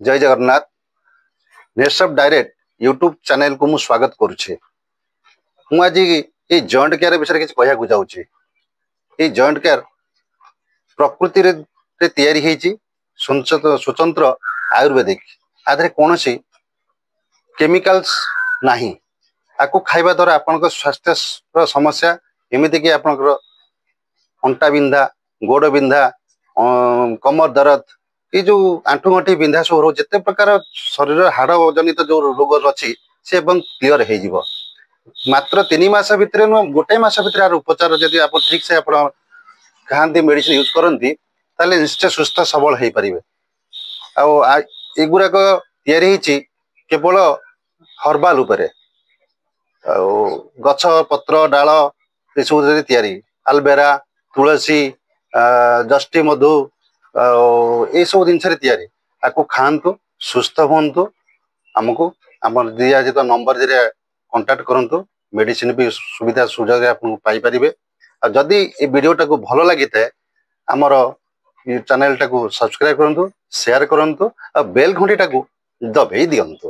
ଜୟ Jagannath. ନେସପ୍ direct YouTube ଚ୍ୟାନେଲକୁ ମୁଁ ସ୍ୱାଗତ କରୁଛି। ମୁଁ ଆଜି ଏଇ ଜଏଣ୍ଟ କେୟାର ବିଷୟରେ କିଛି କହିବାକୁ ଯାଉଛି। ଏଇ ଜଏଣ୍ଟ କେୟାର ପ୍ରକୃତିରେ ତିଆରି ହେଇଛି, ସ୍ୱତନ୍ତ୍ର ଆୟୁର୍ବେଦିକ। ଆ ଦେହରେ କୌଣସି କେମିକାଲ୍ସ ନାହିଁ। ଆକୁ ଖାଇବା ଦ୍ୱାରା ଆପଣଙ୍କ ସ୍ୱାସ୍ଥ୍ୟର ସମସ୍ୟା, ଏମିତିକି ଆପଣଙ୍କର ଅଣ୍ଟା ବିନ୍ଧା, ଗୋଡ଼ ବିନ୍ଧା, କମର ଦରଦ, ଏଇ ଯୋଉ ଆଣ୍ଠୁ ଗଣ୍ଠି ବିନ୍ଧା ସବୁ ରହୁଛି, ଯେତେ ପ୍ରକାର ଶରୀର ହାଡ଼ ଜନିତ ଯୋଉ ରୋଗ ଅଛି, ସେ ଏବଂ କ୍ଲିଅର ହେଇଯିବ ମାତ୍ର 3 ମାସ ଭିତରେ ନୁହଁ, ଗୋଟେ ମାସ ଭିତରେ। ଆର ଉପଚାର ଯଦି ଆପଣ ଠିକ ସେ ଆପଣ ଖାଆନ୍ତି, ମେଡିସିନ ୟୁଜ କରନ୍ତି, ତାହେଲେ ନିଶ୍ଚୟ ସୁସ୍ଥ ସବଳ ହେଇପାରିବେ। ଆଉ ଏଗୁଡ଼ାକ ତିଆରି ହେଇଛି କେବଳ ହର୍ବାଲ ଉପରେ ଆଉ ଗଛ ପତ୍ର ଡାଳ ଏସବୁ ତିଆରି। ଆଲୋଭେରା, ତୁଳସୀ, ଯଷ୍ଟି ମଧୁ ଆଉ ଏଇସବୁ ଜିନିଷରେ ତିଆରି। ଆକୁ ଖାଆନ୍ତୁ, ସୁସ୍ଥ ହୁଅନ୍ତୁ। ଆମକୁ ଆମର ଦିଆଯାଇଥିବା ନମ୍ବର ଦେହରେ କଣ୍ଟାକ୍ଟ କରନ୍ତୁ। ମେଡିସିନ ବି ସୁବିଧା ସୁଯୋଗରେ ଆପଣଙ୍କୁ ପାଇପାରିବେ। ଆଉ ଯଦି ଏ ଭିଡ଼ିଓଟାକୁ ଭଲ ଲାଗିଥାଏ, ଆମର ଚ୍ୟାନେଲଟାକୁ ସବସ୍କ୍ରାଇବ କରନ୍ତୁ, ସେୟାର କରନ୍ତୁ ଆଉ ବେଲ୍ ଘଣ୍ଟିଟାକୁ ଦବେଇ ଦିଅନ୍ତୁ।